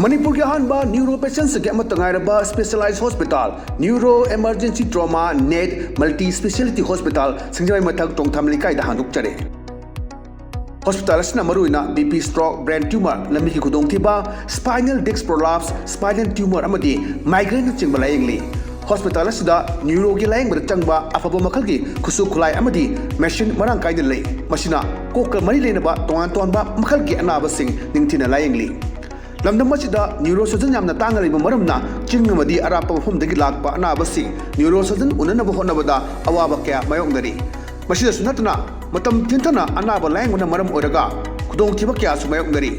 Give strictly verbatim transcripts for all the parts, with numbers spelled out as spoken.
ꯃꯅꯤꯄꯨꯔꯒꯤ ꯑꯍꯥꯟꯕ ꯅ꯭ꯌꯨꯔꯣ ꯄꯦꯁꯦꯟꯁꯤꯡꯒꯤ ꯑꯃꯠꯇ ꯉꯥꯏꯔꯕ specialise hospital, neuro emergency trauma net multi speciality hospital, ꯁꯤꯡꯖꯃꯩ ꯃꯊꯛ ꯇꯣꯡꯊꯥꯝ ꯂꯩꯀꯥꯏꯗ ꯍꯥꯡꯗꯣꯛꯆꯔꯦ꯫ ꯍꯣꯁꯄꯤꯇꯥꯜ ꯑꯁꯤꯅ ꯃꯔꯨꯑꯣꯏꯅ B P, stroke, brain tumour, ꯂꯝꯕꯤꯒꯤ ꯈꯨꯗꯣꯡꯊꯤꯕ, spinal disc prolapse, spinal tumour ꯑꯃꯗꯤ ꯃꯥꯏꯒ꯭ꯔꯦꯟꯅꯆꯤꯡꯕ ꯂꯥꯌꯦꯡꯂꯤ꯫ ꯍꯣꯁꯄꯤꯇꯥꯜ ꯑꯁꯤꯗ ꯅ꯭ꯌꯨꯔꯣꯒꯤ ꯂꯥꯌꯦꯡꯕꯗ ꯆꯪꯕ ꯑꯐꯕ ꯃꯈꯜꯒꯤ ꯈꯨꯠꯁꯨ ꯈꯨꯠꯂꯥꯏ ꯑꯃꯗꯤ ꯃꯦꯁꯤꯟ ꯃꯔꯥꯡ ꯀꯥꯏꯅ ꯂꯩ꯫ ꯃꯁꯤꯅ ꯀꯣꯛꯀ ꯃꯔꯤ ꯂꯩꯅꯕ ꯇꯣꯉꯥꯟ ꯇꯣꯉꯥꯟꯕ ꯃꯈꯜꯒꯤ ꯑꯅꯥꯕꯁꯤꯡ ꯅꯤꯡꯊꯤꯅ ꯂꯥꯌꯦꯡꯂꯤ꯫ ꯂꯝꯗꯝ ꯑꯁꯤꯗ ꯅ꯭ꯌꯨꯔꯣ ꯁꯔꯖꯟ ꯌꯥꯝꯅ ꯇꯥꯡꯅ ꯂꯩꯕ ꯃꯔꯝꯅ ꯆꯤꯡ ꯑꯃꯗꯤ ꯑꯔꯥꯞꯄ ꯃꯐꯝꯗꯒꯤ ꯂꯥꯛꯄ ꯑꯅꯥꯕꯁꯤꯡ ꯅ꯭ꯌꯨꯔꯣ ꯁꯔꯖꯟ ꯎꯅꯅꯕ ꯍꯣꯠꯅꯕꯗ ꯑꯋꯥꯕ ꯀꯌꯥ ꯃꯥꯌꯣꯛꯅꯔꯤ꯫ ꯃꯁꯤꯗꯁꯨ ꯅꯠꯇꯅ ꯃꯇꯝ ꯊꯤꯟꯊꯅ ꯑꯅꯥꯕ ꯂꯥꯌꯦꯡꯕꯅ ꯃꯔꯝ ꯑꯣꯏꯔꯒ ꯈꯨꯗꯣꯡꯊꯤꯕ ꯀꯌꯥꯁꯨ ꯃꯥꯌꯣꯛꯅꯔꯤ꯫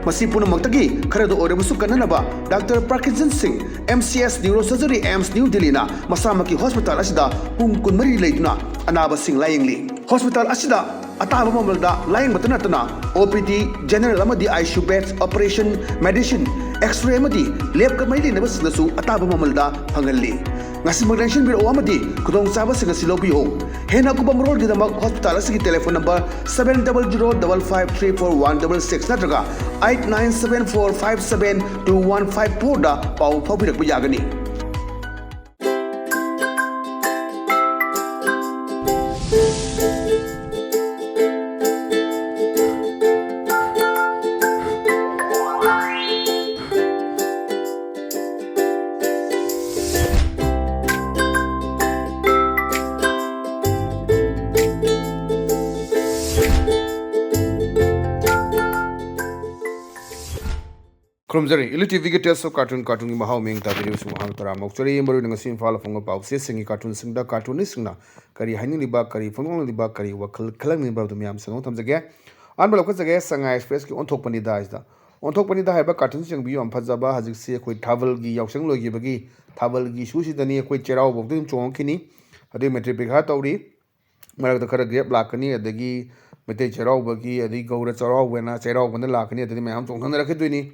ꯃꯁꯤ ꯄꯨꯝꯅꯃꯛꯇꯒꯤ ꯈꯔꯗ ꯑꯣꯏꯔꯕꯁꯨ ꯀꯟꯅꯅꯕ ꯗꯥꯛꯇꯔ ꯄ꯭ꯔꯀꯤꯟꯖꯟ ꯁꯤꯡ, M C S neurosurgery, AIIMS New ꯗꯤꯜꯂꯤꯅ ꯃꯁꯥꯃꯛꯀꯤ ꯍꯣꯁꯄꯤꯇꯥꯜ ꯑꯁꯤꯗ ꯄꯨꯡ ꯀꯨꯟꯃꯔꯤ ꯂꯩꯗꯨꯅ ꯑꯅꯥꯕꯁꯤꯡ ꯂꯥꯌꯦꯡꯂꯤ꯫ ꯍꯣꯁꯄꯤꯇꯥꯜ ꯑꯁꯤꯗ ꯑꯇꯥꯕ ꯃꯃꯜꯗ ꯂꯥꯌꯦꯡꯕꯇ ꯅꯠꯇꯅ ꯑꯣ ꯄꯤ ꯗꯤ, ꯖꯦꯅꯔꯦꯜ ꯑꯃꯗꯤ I C U beds, operation, medicine, x ray ꯑꯃꯗꯤ ꯂꯦꯕꯀ ꯃꯔꯤ ꯂꯩꯅꯕꯁꯤꯡꯗꯁꯨ ꯑꯇꯥꯕ ꯃꯃꯜꯗ ꯐꯪꯍꯜꯂꯤ꯫ ꯉꯁꯤꯃꯛ ꯂꯦꯡꯁꯤꯟꯕꯤꯔꯛꯎ ꯑꯃꯗꯤ ꯈꯨꯗꯣꯡꯆꯥꯕꯁꯤꯡ ꯑꯁꯤ ꯂꯧꯕꯤꯌꯨ꯫ ꯍꯦꯟꯅ ꯑꯀꯨꯞꯄ ꯃꯔꯣꯜꯒꯤꯗꯃꯛ ꯍꯣꯁꯄꯤꯇꯥꯜ ꯑꯁꯤꯒꯤ telephone number seven double zero double five three four one double six ꯅꯠꯇ꯭ꯔꯒ eight nine seven four five seven two one five four ꯗ ꯄꯥꯎ ꯐꯥꯎꯕꯤꯔꯛꯄ ꯌꯥꯒꯅꯤ꯫ ꯈꯨꯔꯨꯝꯖꯔꯤ꯫ ꯏꯂꯤꯇꯤ ꯚꯤꯒꯦꯇꯦꯁ ꯑꯣꯐ ꯀꯥꯔꯇꯨꯟ, ꯀꯥꯔꯇꯨꯟꯒꯤ ꯃꯍꯥꯎ ꯃꯤꯡ ꯇꯥꯕꯤꯔꯤꯕꯁꯤꯡ ꯃꯍꯥꯛ ꯇꯔꯥ ꯃꯧꯆꯔꯤ꯫ ꯃꯔꯨꯑꯣꯏꯅ ꯉꯁꯤ ꯏꯝꯐꯥꯜ ꯐꯣꯡꯕ ꯄꯥꯎ ꯆꯦꯁꯤꯡꯒꯤ ꯀꯥꯔꯇꯨꯟꯁꯤꯡꯗ ꯀꯥꯔꯇꯨꯅꯤꯁꯁꯤꯡꯅ ꯀꯔꯤ ꯍꯥꯏꯅꯤꯡꯂꯤꯕ, ꯀꯔꯤ ꯐꯣꯡꯗꯣꯛꯅꯤꯡꯂꯤꯕ, ꯀꯔꯤ ꯋꯥꯈꯜ ꯈꯜꯍꯟꯅꯤꯡꯕ ꯍꯥꯏꯕꯗꯨ ꯃꯌꯥꯝ ꯁꯟꯗꯣꯛꯅ ꯊꯝꯖꯒꯦ꯫ ꯑꯍꯥꯟꯕ ꯂꯧꯈꯠꯆꯒꯦ, ꯁꯉꯥꯏ ꯑꯦꯛꯁꯄ꯭ꯔꯦꯁꯀꯤ ꯑꯣꯟꯊꯣꯛꯄꯅꯤꯗ ꯍꯥꯏꯁꯤꯗ꯫ ꯑꯣꯟꯊꯣꯛꯄꯅꯤꯗ ꯍꯥꯏꯕ ꯀꯥꯔꯇꯨꯟ ꯌꯦꯡꯕꯤꯌꯨ, ꯌꯥꯝ ꯐꯖꯕ꯫ ꯍꯧꯖꯤꯛꯁꯤ ꯑꯩꯈꯣꯏ ꯊꯥꯕꯜꯒꯤ ꯌꯥꯎꯁꯪ ꯂꯣꯏꯈꯤꯕꯒꯤ ꯊꯥꯕꯜꯒꯤ ꯏꯁꯨꯁꯤꯗꯅꯤ ꯑꯩꯈꯣꯏ ꯆꯩꯔꯥꯎꯕ ꯐꯥꯎꯗ ꯑꯗꯨꯝ ꯆꯣꯡꯉꯛꯈꯤꯅꯤ꯫ ꯑꯗꯨꯒꯤ ꯃꯦꯇ꯭ꯔꯤꯛ ꯄꯔꯤꯈꯥ ꯇꯧꯔꯤ꯫ ꯃꯔꯛꯇ ꯈꯔ ꯒꯦꯞ ꯂꯥꯛꯀꯅꯤ, ꯑꯗꯒꯤ ꯃꯩꯇꯩ ꯆꯩꯔꯥꯎꯕꯒꯤ, ꯑꯗꯒꯤ ꯒꯧꯔ ꯆꯩꯔꯥꯎꯕꯅ, ꯆꯩꯔꯥꯎꯕꯅ ꯂꯥꯛꯀꯅꯤ, ꯑꯗꯒꯤ ꯃꯌꯥꯝ ꯆꯣꯡꯊꯅꯔꯛꯈꯤꯗꯣꯏꯅꯤ꯫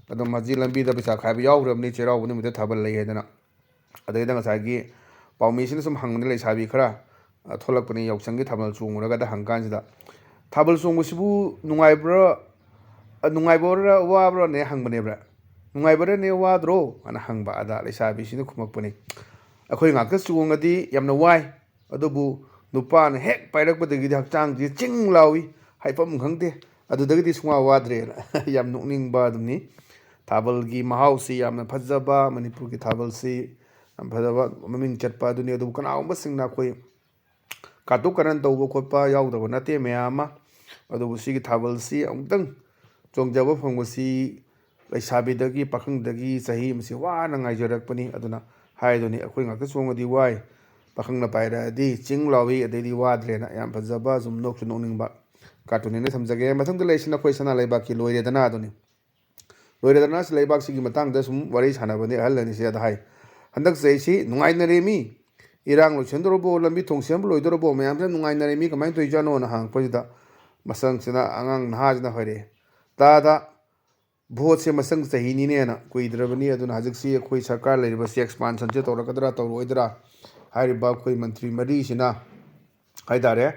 ꯑꯗꯣ ꯃꯁꯤ ꯂꯝꯕꯤꯗ ꯄꯩꯁꯥ ꯈꯥꯏꯕ ꯌꯥꯎꯈ꯭ꯔꯕꯅꯤ, ꯆꯩꯔꯥꯎꯕ ꯅꯨꯃꯤꯠꯇ ꯊꯥꯕꯜ ꯂꯩ ꯍꯥꯏꯗꯅ꯫ ꯑꯗꯩꯗ ꯉꯁꯥꯏꯒꯤ ꯄꯥꯎꯃꯤꯁꯤꯅ ꯁꯨꯝ ꯍꯪꯕꯅꯤ, ꯂꯩꯁꯥꯕꯤ ꯈꯔ, ꯑ, ꯊꯣꯛꯂꯛꯄꯅꯤ ꯌꯥꯎꯁꯪꯒꯤ ꯊꯥꯕꯜ ꯆꯣꯡꯉꯨꯔꯒꯗ ꯍꯪꯀꯥꯟꯁꯤꯗ, "ꯊꯥꯕꯜ ꯆꯣꯡꯕꯁꯤꯕꯨ ꯅꯨꯡꯉꯥꯏꯕ꯭ꯔꯥ, ꯑ, ꯅꯨꯡꯉꯥꯏꯕ꯭ꯔꯥ ꯋꯥꯕ꯭ꯔꯥꯅꯦ?" ꯍꯪꯕꯅꯦꯕ꯫ "ꯅꯨꯡꯉꯥꯏꯕꯔꯅꯦ, ꯋꯥꯗ꯭ꯔꯣ?" ꯑꯅ ꯍꯪꯕ꯫ ꯑꯗ ꯂꯩꯁꯥꯕꯤꯁꯤꯅ ꯈꯨꯝꯃꯛꯄꯅꯤ, "ꯑꯩꯈꯣꯏ ꯉꯥꯛꯇ ꯆꯣꯡꯉꯗꯤ ꯌꯥꯝꯅ ꯋꯥꯏ, ꯑꯗꯨꯕꯨ ꯅꯨꯄꯥꯅ ꯍꯦꯛ ꯄꯥꯏꯔꯛꯄꯗꯒꯤꯗꯤ ꯍꯛꯆꯥꯡꯁꯤ ꯆꯤꯡ ꯂꯥꯎꯏ, ꯍꯥꯏꯐꯝ ꯈꯪꯗꯦ, ꯑꯗꯨꯗꯒꯤꯗꯤ ꯁꯨꯡꯋꯥ ꯋꯥꯗ꯭ꯔꯦꯅ"꯫ ꯌꯥꯝ ꯅꯣꯛꯅꯤꯡꯕ ꯑꯗꯨꯝꯅꯤ꯫ ꯊꯥꯕꯜꯒꯤ ꯃꯍꯥꯎꯁꯤ ꯌꯥꯝꯅ ꯐꯖꯕ, ꯃꯅꯤꯄꯨꯔꯒꯤ ꯊꯥꯕꯜꯁꯤ ꯌꯥꯝ ꯐꯖꯕ, ꯃꯃꯤꯡ ꯆꯠꯄ ꯑꯗꯨꯅꯤ꯫ ꯑꯗꯨꯕꯨ ꯀꯅꯥꯒꯨꯝꯕꯁꯤꯡꯅ ꯑꯩꯈꯣꯏ ꯀꯥꯇꯨ ꯀꯥꯔꯟ ꯇꯧꯕ ꯈꯣꯠꯄ ꯌꯥꯎꯗꯕ ꯅꯠꯇꯦ ꯃꯌꯥꯝ ꯑꯃ꯫ ꯑꯗꯨꯕꯨ ꯁꯤꯒꯤ ꯊꯥꯕꯜꯁꯤ ꯑꯃꯨꯛꯇꯪ ꯆꯣꯡꯖꯕ ꯐꯪꯕꯁꯤ ꯂꯩꯁꯥꯕꯤꯗꯒꯤ ꯄꯥꯈꯪꯗꯒꯤ ꯆꯍꯤ ꯑꯃꯁꯤ ꯋꯥꯅ ꯉꯥꯏꯖꯔꯛꯄꯅꯤ꯫ ꯑꯗꯨꯅ ꯍꯥꯏꯗꯨꯅꯤ, "ꯑꯩꯈꯣꯏ ꯉꯥꯛꯇ ꯆꯣꯡꯉꯗꯤ ꯋꯥꯏ, ꯄꯥꯈꯪꯅ ꯄꯥꯏꯔꯛꯑꯗꯤ ꯆꯤꯡ ꯂꯥꯎꯏ, ꯑꯗꯩꯗꯤ ꯋꯥꯗ꯭ꯔꯦꯅ"꯫ ꯌꯥꯝ ꯐꯖꯕ, ꯁꯨꯝ ꯅꯣꯛꯁꯨ ꯅꯣꯛꯅꯤꯡꯕ ꯀꯥꯔꯇꯨꯟꯅꯦꯅ ꯊꯝꯖꯒꯦ꯫ ꯃꯊꯪꯗ ꯂꯩꯔꯤꯁꯤꯅ ꯑꯩꯈꯣꯏ ꯁꯅꯥ ꯂꯩꯕꯥꯛꯀꯤ "ꯂꯣꯏꯔꯦꯗꯅ" ꯑꯗꯨꯅꯤ꯫ "ꯂꯣꯏꯔꯦꯗꯅ" ꯁꯤ ꯂꯩꯕꯥꯛꯁꯤꯒꯤ ꯃꯇꯥꯡꯗ ꯁꯨꯝ ꯋꯥꯔꯤ ꯁꯥꯟꯅꯕꯅꯤ ꯑꯍꯜ ꯑꯅꯤꯁꯦ꯫ ꯑꯗ ꯍꯥꯏ, "ꯍꯟꯗꯛ ꯆꯍꯤꯁꯤ ꯅꯨꯡꯉꯥꯏꯅꯔꯦ ꯃꯤ, ꯏꯔꯥꯡ ꯂꯣꯏꯁꯤꯟꯗꯧꯔꯕꯣ, ꯂꯝꯕꯤ ꯊꯣꯡ ꯁꯦꯝꯕ ꯂꯣꯏꯗꯧꯔꯕꯣ, ꯃꯌꯥꯝꯁꯤꯅ ꯅꯨꯡꯉꯥꯏꯅꯔꯦ ꯃꯤ, ꯀꯃꯥꯏꯅ ꯇꯧꯔꯤꯖꯥꯠꯅꯣꯅ" ꯍꯪꯉꯛꯄꯁꯤꯗ ꯃꯁꯪꯁꯤꯅ, ꯑꯉꯥꯡ ꯅꯍꯥꯁꯤꯅ ꯍꯥꯏꯔꯛꯑꯦ, "ꯇꯥꯗ, ꯚꯣꯠꯁꯦ ꯃꯁꯪ ꯆꯍꯤꯅꯤꯅꯦꯅ, ꯀꯨꯏꯗ꯭ꯔꯕꯅꯤ, ꯑꯗꯨꯅ ꯍꯧꯖꯤꯛꯁꯤ ꯑꯩꯈꯣꯏ ꯁꯔꯀꯥꯔ ꯂꯩꯔꯤꯕꯁꯤ ꯑꯦꯛꯁꯄꯥꯟꯁꯟꯁꯦ ꯇꯧꯔꯛꯀꯗ꯭ꯔꯥ ꯇꯧꯔꯛꯑꯣꯏꯗ꯭ꯔꯥ?" ꯍꯥꯏꯔꯤꯕ ꯑꯩꯈꯣꯏ ꯃꯟꯇ꯭ꯔꯤ ꯃꯔꯤꯁꯤꯅ ꯍꯥꯏꯇꯥꯔꯦ,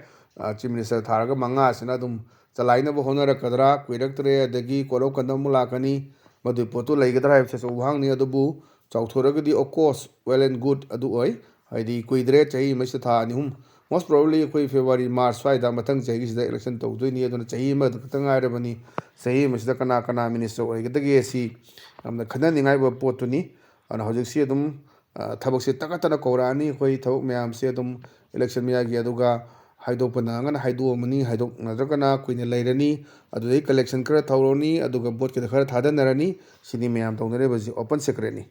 ꯆꯤꯐ ꯃꯤꯅꯤꯁꯇꯔ ꯊꯥꯔꯒ ꯃꯉꯥꯁꯤꯅ ꯑꯗꯨꯝ ꯆꯂꯥꯏꯅꯕ ꯍꯣꯠꯅꯔꯛꯀꯗ꯭ꯔꯥ, ꯀꯨꯏꯔꯛꯇ꯭ꯔꯦ, ꯑꯗꯒꯤ ꯀꯣꯔꯧ ꯀꯟꯗ ꯑꯃꯨꯛ ꯂꯥꯛꯀꯅꯤ, ꯃꯗꯨꯒꯤ ꯄꯣꯠꯇꯨ ꯂꯩꯒꯗ꯭ꯔꯥ ꯍꯥꯏꯕꯁꯤ ꯑꯆꯧꯕ ꯋꯥꯍꯪꯅꯤ꯫ ꯑꯗꯨꯕꯨ ꯆꯥꯎꯊꯣꯔꯒꯗꯤ of course well and good ꯑꯗꯨ ꯑꯣꯏ, ꯍꯥꯏꯗꯤ ꯀꯨꯏꯗ꯭ꯔꯦ, ꯆꯍꯤ ꯑꯃꯁꯤꯗ ꯊꯥ ꯑꯅꯤ ꯑꯍꯨꯝ, most probably ꯑꯩꯈꯣꯏ ꯐꯦꯕ꯭ꯔꯨꯋꯥꯔꯤ, ꯃꯥꯔꯆ ꯁ꯭ꯋꯥꯏꯗ ꯃꯊꯪ ꯆꯍꯤꯒꯤꯁꯤꯗ ꯏꯂꯦꯛꯁꯟ ꯇꯧꯗꯣꯏꯅꯤ꯫ ꯑꯗꯨꯅ ꯆꯍꯤ ꯑꯃꯗ ꯈꯛꯇ ꯉꯥꯏꯔꯕꯅꯤ, ꯆꯍꯤ ꯑꯃꯁꯤꯗ ꯀꯅꯥ ꯀꯅꯥ ꯃꯤꯅꯤꯁꯇꯔ ꯑꯣꯏꯒꯗꯒꯦ ꯁꯤ ꯌꯥꯝꯅ ꯈꯟꯅꯅꯤꯡꯉꯥꯏ ꯑꯣꯏꯕ ꯄꯣꯠꯇꯨꯅꯤ꯫ ꯑꯗꯨꯅ ꯍꯧꯖꯤꯛꯁꯤ ꯑꯗꯨꯝ, ꯑ, ꯊꯕꯛꯁꯦ ꯇꯛꯀꯠꯇꯅ ꯀꯧꯔꯛꯑꯅꯤ꯫ ꯑꯩꯈꯣꯏ ꯊꯕꯛ ꯃꯌꯥꯝꯁꯦ ꯑꯗꯨꯝ ꯏꯂꯦꯛꯁꯟ ꯃꯌꯥꯒꯤ, ꯑꯗꯨꯒ ꯍꯥꯏꯗꯣꯛꯄ ꯅꯪꯉꯒꯅ ꯍꯥꯏꯗꯣꯛꯑꯝꯃꯅꯤ, ꯍꯥꯏꯗꯣꯛꯅꯗ꯭ꯔꯒꯅ ꯀꯨꯏꯅ ꯂꯩꯔꯅꯤ, ꯑꯗꯨꯗꯩ ꯀꯂꯦꯛꯁꯟ ꯈꯔ ꯇꯧꯔꯅꯤ, ꯑꯗꯨꯒ ꯚꯣꯠꯀꯤꯗ ꯈꯔ ꯊꯥꯗꯅꯔꯅꯤ꯫ ꯁꯤꯅꯤ ꯃꯌꯥꯝ ꯇꯧꯅꯔꯤꯕꯁꯤ, open secretꯅꯤ꯫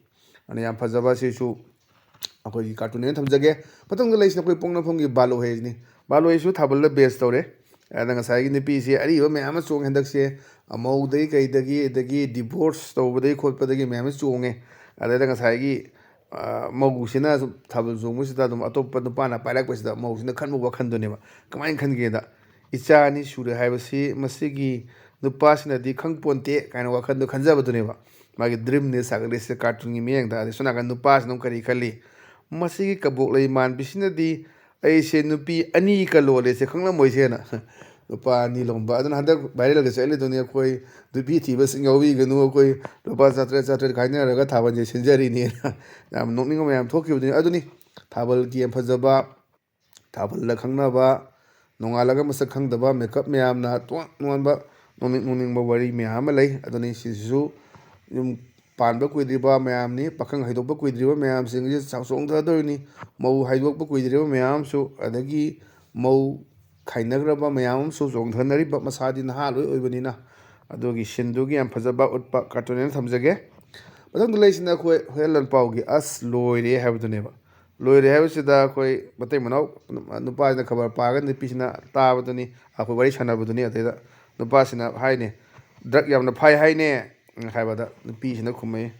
ꯑꯗꯨꯅ ꯌꯥꯝ ꯐꯖꯕ, ꯁꯤꯁꯨ ꯑꯩꯈꯣꯏꯒꯤ ꯀꯥꯔꯇꯨꯟꯅꯦꯅ ꯊꯝꯖꯒꯦ꯫ ꯃꯊꯪꯗ ꯂꯩꯁꯤꯅ ꯑꯩꯈꯣꯏ ꯄꯣꯛꯅꯐꯝꯒꯤ ꯕꯥꯂꯣ ꯍꯥꯏꯁꯤꯅꯤ꯫ ꯕꯥꯂꯣ ꯍꯥꯏꯁꯤꯁꯨ ꯊꯥꯕꯜꯗ base ꯇꯧꯔꯦ꯫ ꯑꯗ ꯉꯁꯥꯏꯒꯤ ꯅꯨꯄꯤꯁꯤ ꯑꯔꯤꯕ ꯃꯌꯥꯝ ꯑꯃ ꯆꯣꯡꯉꯦ ꯍꯟꯗꯛꯁꯦ, ꯑꯃꯧꯗꯒꯤ ꯀꯩꯗꯒꯤ, ꯑꯗꯒꯤ divorce ꯇꯧꯕꯗꯒꯤ ꯈꯣꯠꯄꯗꯒꯤ ꯃꯌꯥꯝ ꯑꯃ ꯆꯣꯡꯉꯦ꯫ ꯑꯗꯩꯗ ꯉꯁꯥꯏꯒꯤ, ꯑ, ꯃꯧꯁꯤꯅ ꯁꯨꯝ ꯊꯥꯕꯜ ꯆꯣꯡꯕꯁꯤꯗ ꯑꯗꯨꯝ ꯑꯇꯣꯞꯄ ꯅꯨꯄꯥꯅ ꯄꯥꯏꯔꯛꯄꯁꯤꯗ ꯃꯧꯁꯤꯅ ꯈꯟꯕ ꯋꯥꯈꯟꯗꯨꯅꯦꯕ꯫ ꯀꯃꯥꯏꯅ ꯈꯟꯒꯦꯗ, "ꯏꯆꯥ ꯑꯅꯤ ꯁꯨꯔꯦ ꯍꯥꯏꯕꯁꯤ ꯃꯁꯤꯒꯤ ꯅꯨꯄꯥꯁꯤꯅꯗꯤ ꯈꯪ ꯄꯣꯟꯇꯦ" ꯀꯥꯏꯅ ꯋꯥꯈꯟꯗꯣ ꯈꯟꯖꯕꯗꯨꯅꯦꯕ꯫ ꯃꯥꯒꯤ dreamꯅꯦ ꯁꯥꯒꯠꯂꯤꯁꯦ ꯀꯥꯔꯇꯨꯟꯒꯤ ꯃꯤꯠꯌꯦꯡꯗ꯫ ꯑꯗꯩ ꯁꯣꯝ ꯅꯥꯀꯟ ꯅꯨꯄꯥꯁꯤꯅ ꯑꯃꯨꯛ ꯀꯔꯤ ꯈꯜꯂꯤ? "ꯃꯁꯤꯒꯤ ꯀꯕꯣꯛ ꯂꯩ ꯃꯥꯟꯕꯤꯁꯤꯅꯗꯤ ꯑꯩꯁꯦ ꯅꯨꯄꯤ ꯑꯅꯤꯒ ꯂꯣꯜꯂꯦꯁꯦ ꯈꯪꯂꯝꯃꯣꯏꯁꯦꯅ" ꯂꯨꯄꯥ ꯑꯅꯤ ꯂꯣꯟꯕ꯫ ꯑꯗꯨꯅ ꯍꯟꯗꯛ ꯚꯥꯏꯔꯦꯜꯒ ꯆꯠꯂꯤꯗꯨꯅꯤ, "ꯑꯩꯈꯣꯏ ꯅꯨꯄꯤ ꯊꯤꯕꯁꯤꯡ ꯌꯥꯎꯕꯤꯒꯅꯨ, ꯑꯩꯈꯣꯏ ꯂꯨꯄꯥ ꯆꯥꯇ꯭ꯔꯦꯠ ꯆꯥꯇ꯭ꯔꯦꯠ ꯈꯥꯏꯅꯔꯒ ꯊꯥꯕꯜꯁꯦ ꯁꯤꯟꯖꯔꯤꯅꯦꯅ" ꯌꯥꯝ ꯅꯣꯛꯅꯤꯡꯕ ꯃꯌꯥꯝ ꯊꯣꯛꯈꯤꯕꯗꯨꯅꯤ꯫ ꯑꯗꯨꯅꯤ ꯊꯥꯕꯜꯒꯤ ꯌꯥꯝ ꯐꯖꯕ, ꯊꯥꯕꯜꯗ ꯈꯪꯅꯕ, ꯅꯣꯡꯉꯥꯜꯂꯒ ꯃꯁꯛ ꯈꯪꯗꯕ ꯃꯦꯀꯞ ꯃꯌꯥꯝꯅ ꯇꯣꯉꯥꯟ ꯇꯣꯉꯥꯟꯕ ꯅꯣꯛꯅꯤꯡ ꯅꯣꯛꯅꯤꯡꯕ ꯋꯥꯔꯤ ꯃꯌꯥꯝ ꯑꯃ ꯂꯩ꯫ ꯑꯗꯨꯅꯤ ꯁꯤꯁꯤꯁꯨ ꯌꯨꯝ ꯄꯥꯟꯕ ꯀꯨꯏꯗ꯭ꯔꯤꯕ ꯃꯌꯥꯝꯅꯤ, ꯄꯥꯈꯪ ꯍꯩꯗꯣꯛꯄ ꯀꯨꯏꯗ꯭ꯔꯤꯕ ꯃꯌꯥꯝꯁꯤꯡꯁꯤ ꯆꯥꯎ-, ꯆꯣꯡꯊꯗꯣꯔꯤꯅꯤ꯫ ꯃꯧ ꯍꯩꯗꯣꯛꯄ ꯀꯨꯏꯗ꯭ꯔꯤꯕ ꯃꯌꯥꯝꯁꯨ, ꯑꯗꯒꯤ ꯃꯧ ꯈꯥꯏꯅꯈ꯭ꯔꯕ ꯃꯌꯥꯝ ꯑꯃꯁꯨ ꯆꯣꯡꯊꯅꯔꯤꯕ, ꯃꯁꯥꯗꯤ ꯅꯍꯥ ꯂꯣꯏ ꯑꯣꯏꯕꯅꯤꯅ꯫ ꯑꯗꯨꯒꯤ ꯁꯤꯟꯗꯨꯒꯤ ꯌꯥꯝ ꯐꯖꯕ ꯎꯠꯄ ꯀꯥꯔꯇꯨꯟ ꯑꯃ ꯊꯝꯖꯒꯦ꯫ ꯃꯊꯪꯗ ꯂꯩꯁꯤꯅ ꯑꯩꯈꯣꯏ ꯍꯨꯏꯌꯦꯟ ꯂꯥꯟꯄꯥꯎꯒꯤ "ꯑꯁ ꯂꯣꯏꯔꯦ" ꯍꯥꯏꯕꯗꯨꯅꯦꯕ꯫ ꯂꯣꯏꯔꯦ ꯍꯥꯏꯕꯁꯤꯗ ꯑꯩꯈꯣꯏ ꯃꯇꯩ ꯃꯅꯥꯎ ꯅꯨꯄꯥꯁꯤꯅ ꯈꯕꯔ ꯄꯥꯔꯒ ꯅꯨꯄꯤꯁꯤꯅ ꯇꯥꯕꯗꯨꯅꯤ, ꯑꯩꯈꯣꯏ ꯋꯥꯔꯤ ꯁꯥꯟꯅꯕꯗꯨꯅꯤ꯫ ꯑꯗꯩꯗ ꯅꯨꯄꯥꯁꯤꯅ ꯍꯥꯏꯅꯦ, "ꯗ꯭ꯔꯒ ꯌꯥꯝꯅ ꯐꯥꯏ ꯍꯥꯏꯅꯦ" ꯍꯥꯏꯕꯗ ꯅꯨꯄꯤꯁꯤꯅ ꯈꯨꯝꯃꯛꯏ,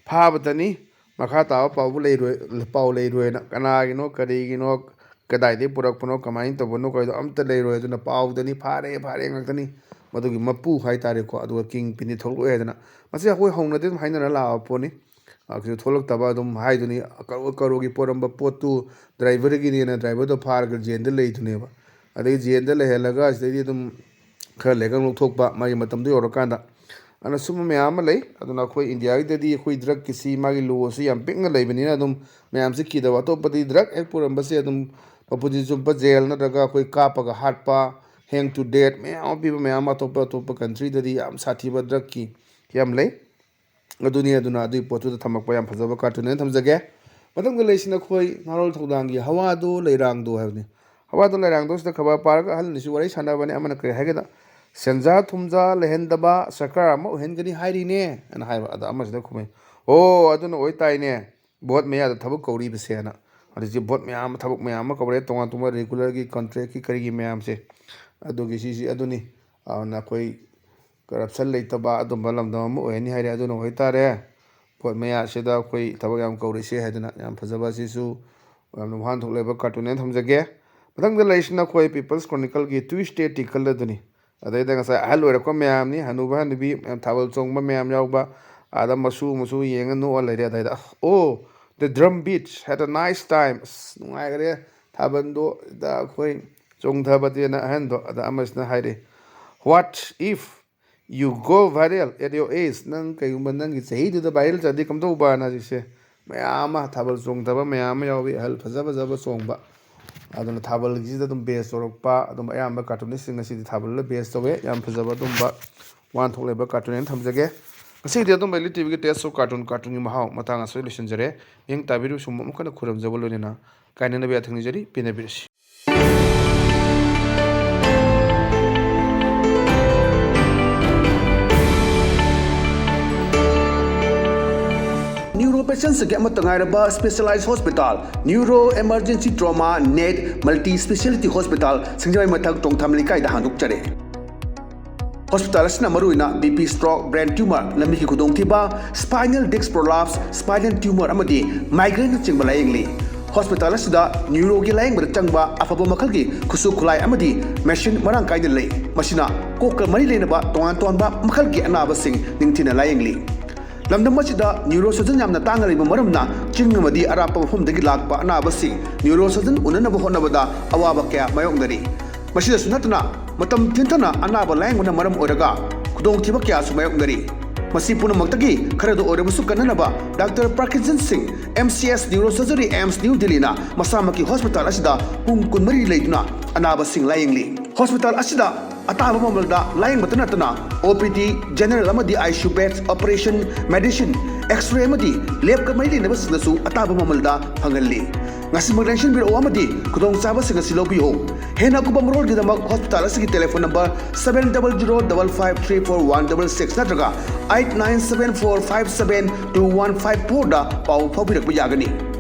"ꯐꯥꯕꯇꯅꯤ, ꯃꯈꯥ ꯇꯥꯕ ꯄꯥꯎꯕꯨ ꯂꯩꯔꯣꯏ, ꯄꯥꯎ ꯂꯩꯔꯣꯏꯅ꯫ ꯀꯅꯥꯒꯤꯅꯣ, ꯀꯔꯤꯒꯤꯅꯣ, ꯀꯗꯥꯏꯗꯒꯤ ꯄꯨꯔꯛꯄꯅꯣ, ꯀꯃꯥꯏꯅ ꯇꯧꯕꯅꯣ ꯀꯥꯏꯗꯣ ꯑꯝꯇ ꯂꯩꯔꯣꯏ꯫ ꯑꯗꯨꯅ ꯄꯥꯎꯗꯅꯤ ꯐꯥꯔꯦ, ꯐꯥꯔꯦ ꯉꯥꯛꯇꯅꯤ꯫ ꯃꯗꯨꯒꯤ ꯃꯄꯨ ꯍꯥꯏꯇꯥꯔꯦꯀꯣ, ꯑꯗꯨꯒ ꯀꯤꯡ ꯄꯤꯟꯗꯤ ꯊꯣꯛꯂꯛꯑꯣꯏ" ꯍꯥꯏꯗꯅ꯫ ꯃꯁꯤ ꯑꯩꯈꯣꯏ ꯍꯧꯅꯗꯤ ꯑꯗꯨꯝ ꯍꯥꯏꯅꯔ ꯂꯥꯛꯑꯕ ꯄꯣꯠꯅꯤ꯫ ꯑ, ꯀꯩꯁꯨ ꯊꯣꯛꯂꯛꯇꯕ ꯑꯗꯨꯝ ꯍꯥꯏꯗꯨꯅꯤ, ꯀꯔꯣꯔ ꯀꯔꯣꯔꯒꯤ ꯄꯣꯠ ꯑꯃ ꯄꯣꯠꯇꯨ ꯗ꯭ꯔꯥꯏꯚꯔꯒꯤꯅꯦꯅ ꯗ꯭ꯔꯥꯏꯚꯔꯗꯣ ꯐꯥꯔꯒ ꯖꯦꯜꯗ ꯂꯩꯗꯨꯅꯦꯕ꯫ ꯑꯗꯩ ꯖꯦꯜꯗ ꯂꯩꯍꯜꯂꯒ ꯁꯤꯗꯩꯗꯤ ꯑꯗꯨꯝ ꯈꯔ ꯂꯩꯔꯒ ꯂꯧꯊꯣꯛꯄ, ꯃꯥꯒꯤ ꯃꯇꯝꯗꯣ ꯌꯧꯔꯀꯥꯟꯗ꯫ ꯑꯗꯨꯅ ꯁꯨꯝꯕ ꯃꯌꯥꯝ ꯑꯃ ꯂꯩ꯫ ꯑꯗꯨꯅ ꯑꯩꯈꯣꯏ ꯏꯟꯗꯤꯌꯥꯒꯤꯗꯗꯤ ꯑꯩꯈꯣꯏ ꯗ꯭ꯔꯒꯀꯤꯁꯤ ꯃꯥꯒꯤ ꯂꯣꯁꯤ ꯌꯥꯝ ꯄꯤꯛꯅ ꯂꯩꯕꯅꯤꯅ ꯑꯗꯨꯝ ꯃꯌꯥꯝꯁꯤ ꯀꯤꯗꯕ꯫ ꯑꯇꯣꯞꯄꯗꯤ ꯗ꯭ꯔꯒ ꯍꯦꯛ ꯄꯨꯔꯝꯕꯁꯦ ꯑꯗꯨꯝ ꯃꯄꯨꯟꯁꯤ ꯆꯨꯞꯄ ꯖꯦꯜ ꯅꯠꯇ꯭ꯔꯒ ꯑꯩꯈꯣꯏ ꯀꯥꯞꯄꯒ ꯍꯥꯠꯄ, hang to death ꯃꯌꯥꯝ ꯑꯃ ꯄꯤꯕ ꯃꯌꯥꯝ ꯑꯃ ꯑꯇꯣꯞꯄ ꯑꯇꯣꯞꯄ ꯀꯟꯇ꯭ꯔꯤꯗꯗꯤ ꯌꯥꯝ ꯁꯥꯊꯤꯕ ꯗ꯭ꯔꯒꯀꯤ ꯌꯥꯝ ꯂꯩ꯫ ꯑꯗꯨꯅꯤ, ꯑꯗꯨꯅ ꯑꯗꯨꯒꯤ ꯄꯣꯠꯇꯨꯗ ꯊꯝꯃꯛꯄ ꯌꯥꯝ ꯐꯖꯕ ꯀꯥꯔꯇꯨꯟ ꯑꯣꯏꯅ ꯊꯝꯖꯒꯦ꯫ ꯃꯊꯪꯗ ꯂꯩꯁꯤꯅ ꯑꯩꯈꯣꯏ ꯅꯍꯥꯔꯣꯜ ꯊꯧꯗꯥꯡꯒꯤ "ꯍꯋꯥꯗꯣ ꯂꯩꯔꯥꯡꯗꯣ" ꯍꯥꯏꯕꯅꯤ꯫ "ꯍꯋꯥꯗꯣ ꯂꯩꯔꯥꯡꯗꯣ" ꯁꯤꯗ ꯈꯕꯔ ꯄꯥꯔꯒ ꯑꯍꯜ ꯑꯅꯤꯁꯨ ꯋꯥꯔꯤ ꯁꯥꯟꯅꯕꯅꯦ꯫ ꯑꯃꯅ ꯀꯔꯤ ꯍꯥꯏꯒꯦꯗ, "ꯁꯦꯟꯖꯥ ꯊꯨꯝꯖꯥ ꯂꯩꯍꯟꯗꯕ ꯁꯔꯀꯥꯔ ꯑꯃ ꯑꯣꯏꯍꯟꯒꯅꯤ ꯍꯥꯏꯔꯤꯅꯦ" ꯍꯥꯏꯅ ꯍꯥꯏꯕ꯫ ꯑꯗ ꯑꯃꯁꯤꯅ ꯈꯨꯝꯃꯤ, "ꯑꯣ, ꯑꯗꯨꯅ ꯑꯣꯏꯇꯥꯏꯅꯦ, ꯚꯣꯠ ꯃꯌꯥꯗ ꯊꯕꯛ ꯀꯧꯔꯤꯕꯁꯦꯅ"꯫ ꯍꯧꯖꯤꯛꯁꯤ ꯚꯣꯠ ꯃꯌꯥꯝ ꯑꯃ, ꯊꯕꯛ ꯃꯌꯥꯝ ꯑꯃ ꯀꯧꯔꯦ, ꯇꯣꯉꯥꯟ ꯇꯣꯉꯥꯟꯕ ꯔꯤꯒꯨꯂꯔꯒꯤ, ꯀꯟꯇ꯭ꯔꯦꯛꯀꯤ, ꯀꯔꯤꯒꯤ ꯃꯌꯥꯝꯁꯦ꯫ ꯑꯗꯨꯒꯤ ꯁꯤꯁꯤ ꯑꯗꯨꯅꯤ꯫ ꯑꯗꯨꯅ ꯑꯩꯈꯣꯏ ꯀꯔꯞꯁꯟ ꯂꯩꯇꯕ ꯑꯗꯨꯝꯕ ꯂꯝꯗꯝ ꯑꯃ ꯑꯣꯏꯍꯟꯅꯤ ꯍꯥꯏꯔꯦ꯫ ꯑꯗꯨꯅ ꯑꯣꯏꯇꯥꯔꯦ, ꯚꯣꯠ ꯃꯌꯥꯁꯤꯗ ꯑꯩꯈꯣꯏ ꯊꯕꯛ ꯌꯥꯝ ꯀꯧꯔꯤꯁꯦ ꯍꯥꯏꯗꯅ ꯌꯥꯝ ꯐꯖꯕ ꯑꯁꯤꯁꯨ ꯌꯥꯝꯅ ꯋꯥꯍꯟꯊꯣꯛ ꯂꯩꯕ ꯀꯥꯔꯇꯨꯟ ꯑꯣꯏꯅ ꯊꯝꯖꯒꯦ꯫ ꯃꯊꯪꯗ ꯂꯩꯔꯤꯁꯤꯅ ꯑꯩꯈꯣꯏ People's Chronicleꯒꯤ Tuesday ꯇꯤꯀꯜ ꯑꯗꯨꯅꯤ꯫ ꯑꯗꯩꯗ ꯉꯁꯥꯏ ꯑꯍꯜ ꯑꯣꯏꯔꯛꯄ ꯃꯌꯥꯝꯅꯤ, ꯍꯅꯨꯕ ꯍꯅꯨꯕꯤ ꯃꯌꯥꯝ, ꯊꯥꯕꯜ ꯆꯣꯡꯕ ꯃꯌꯥꯝ ꯌꯥꯎꯕ, ꯑꯥꯗ ꯃꯁꯨ ꯃꯁꯨ ꯌꯦꯡꯉ ꯅꯣꯛꯑ ꯂꯩꯔꯦ꯫ ꯑꯗꯩꯗ, "Oh, the drum beats, had a nice time, ꯑꯁ, ꯅꯨꯡꯉꯥꯏꯈ꯭ꯔꯦ ꯊꯥꯕꯜꯗꯣ, ꯗ ꯑꯩꯈꯣꯏ ꯆꯣꯡꯊꯕꯗꯤꯅ ꯑꯍꯟꯗꯣ ꯑꯗ ꯑꯃꯁꯤꯅ ꯍꯥꯏꯔꯤ, "What if you go viral at your age?" ꯅꯪ ꯀꯩꯒꯨꯝꯕ ꯅꯪꯒꯤ ꯆꯍꯤꯗꯨꯗ viral ꯆꯠꯂꯗꯤ ꯀꯝꯗꯧꯕꯅ? ꯍꯧꯖꯤꯛꯁꯦ ꯃꯌꯥꯝ ꯑꯃ ꯊꯥꯕꯜ ꯆꯣꯡꯊꯕ ꯃꯌꯥꯝ ꯑꯃ ꯌꯥꯎꯏ, ꯑꯍꯜ ꯐꯖ ꯐꯖꯕ ꯆꯣꯡꯕ꯫ ꯑꯗꯨꯅ ꯊꯥꯕꯜꯒꯤꯁꯤꯗ ꯑꯗꯨꯝ base ꯇꯧꯔꯛꯄ, ꯑꯗꯨꯝ ꯑꯌꯥꯝꯕ cartoonist ꯁꯤꯡ ꯑꯁꯤꯗꯤ ꯊꯥꯕꯜꯗ base ꯇꯧꯋꯦ꯫ ꯌꯥꯝ ꯐꯖꯕ ꯑꯗꯨꯝꯕ ꯋꯥꯍꯟꯊꯣꯛ ꯂꯩꯕ cartoon ꯑꯣꯏꯅ ꯊꯝꯖꯒꯦ꯫ ꯉꯁꯤꯗꯤ ꯑꯗꯨꯝ ꯑꯦꯜ ꯏ ꯇꯤ ꯚꯤꯒꯤ Taste of Cartoon, cartoon ꯒꯤ ꯃꯍꯥꯎ ꯃꯇꯥꯡ ꯑꯁꯤꯗ ꯂꯣꯏꯁꯤꯟꯖꯔꯦ꯫ ꯃꯤꯠꯌꯦꯡ ꯇꯥꯕꯤꯔꯤꯕ ꯁꯣꯝꯕꯨ ꯑꯃꯨꯛ ꯍꯟꯅ ꯈꯨꯔꯨꯝꯖꯕ ꯂꯣꯏꯅꯅ ꯀꯥꯏꯅꯅꯕ ꯌꯥꯊꯪ ꯅꯤꯖꯔꯤ꯫ ꯄꯦꯟꯅꯕꯤꯔꯁꯤ꯫ Neuro patient ꯁꯤꯡꯒꯤ ꯑꯃꯠꯇ ꯉꯥꯏꯔꯕ specialized hospital, Neuro Emergency Trauma Net Multi Speciality Hospital, ꯁꯤꯡꯖꯃꯩ ꯃꯊꯛ ꯇꯣꯡꯊꯥꯝ ꯂꯩꯀꯥꯏꯗ ꯍꯥꯡꯗꯣꯛꯆꯔꯦ꯫ Hospital ꯑꯁꯤꯅ ꯃꯔꯨꯑꯣꯏꯅ B P stroke, brain tumor, ꯂꯝꯕꯤꯒꯤ ꯈꯨꯗꯣꯡꯊꯤꯕ, spinal disc prolapse, spinal tumor ꯑꯃꯗꯤ migraine ꯅꯆꯤꯡꯕ ꯂꯥꯌꯦꯡꯂꯤ꯫ Hospital ꯑꯁꯤꯗ neuro ꯒꯤ ꯂꯥꯌꯦꯡꯕꯗ ꯆꯪꯕ ꯑꯐꯕ ꯃꯈꯜꯒꯤ ꯈꯨꯠꯁꯨ ꯈꯨꯠꯂꯥꯏ ꯑꯃꯗꯤ machine ꯃꯔꯥꯡ ꯀꯥꯏꯅ ꯂꯩ꯫ ꯃꯁꯤꯅ ꯀꯣꯛꯀ ꯃꯔꯤ ꯂꯩꯅꯕ ꯇꯣꯉꯥꯟ ꯇꯣꯉꯥꯟꯕ ꯃꯈꯜꯒꯤ ꯑꯅꯥꯕꯁꯤꯡ ꯅꯤꯡꯊꯤꯅ ꯂꯥꯌꯦꯡꯂꯤ꯫ ꯂꯝꯗꯝ ꯑꯁꯤꯗ neurosurgeon ꯌꯥꯝꯅ ꯇꯥꯡꯅ ꯂꯩꯕ ꯃꯔꯝꯅ ꯆꯤꯡ ꯑꯃꯗꯤ ꯑꯔꯥꯞꯄ ꯃꯐꯝꯗꯒꯤ ꯂꯥꯛꯄ ꯑꯅꯥꯕꯁꯤꯡ neurosurgeon ꯎꯅꯅꯕ ꯍꯣꯠꯅꯕꯗ ꯑꯋꯥꯕ ꯀꯌꯥ ꯃꯥꯌꯣꯛꯅꯔꯤ꯫ ꯃꯁꯤꯗꯁꯨ ꯅꯠꯇꯅ ꯃꯇꯝ ꯊꯦꯡꯊꯅ ꯑꯅꯥꯕ ꯂꯥꯌꯦꯡꯕꯅ ꯃꯔꯝ ꯑꯣꯏꯔꯒ ꯈꯨꯗꯣꯡꯊꯤꯕ ꯀꯌꯥꯁꯨ ꯃꯥꯌꯣꯛꯅꯔꯤ꯫ ꯃꯁꯤ ꯄꯨꯝꯅꯃꯛꯇꯒꯤ ꯈꯔꯗ ꯑꯣꯏꯔꯕꯁꯨ ꯀꯟꯅꯅꯕ Doctor Parkinson Singh, M C S Neurosurgery, AIIMS New Delhi ꯅ ꯃꯁꯥꯃꯛꯀꯤ hospital ꯑꯁꯤꯗ ꯄꯨꯡ ꯀꯨꯟꯃꯔꯤ ꯂꯩꯗꯨꯅ ꯑꯅꯥꯕꯁꯤꯡ ꯂꯥꯌꯦꯡꯂꯤ꯫ Hospital ꯑꯁꯤꯗ ꯑꯇꯥꯕ ꯃꯃꯜꯗ ꯂꯥꯌꯦꯡꯕꯇ ꯅꯠꯇꯅ O P D, general ꯑꯃꯗꯤ I C U beds, operation, medicine, X-ray ꯑꯃꯗꯤ lab ꯀ ꯃꯔꯤ ꯂꯩꯅꯕꯁꯤꯡꯗꯁꯨ ꯑꯇꯥꯕ ꯃꯃꯜꯗ ꯐꯪꯍꯜꯂꯤ꯫ ꯉꯁꯤꯃꯛ ꯂꯦꯡꯁꯤꯟꯕꯤꯔꯛꯎ ꯑꯃꯗꯤ ꯈꯨꯗꯣꯡꯆꯥꯕꯁꯤꯡ ꯑꯁꯤ ꯂꯧꯕꯤꯌꯨ꯫ ꯍꯦꯟꯅ ꯑꯀꯨꯞꯄ ꯃꯔꯣꯜꯒꯤꯗꯃꯛ hospital ꯑꯁꯤꯒꯤ telephone number seven double zero double five three four one double six ꯅꯠꯇ꯭ꯔꯒ eight nine seven four five seven two one five four ꯗ ꯄꯥꯎ ꯐꯥꯎꯕꯤꯔꯛꯄ ꯌꯥꯒꯅꯤ꯫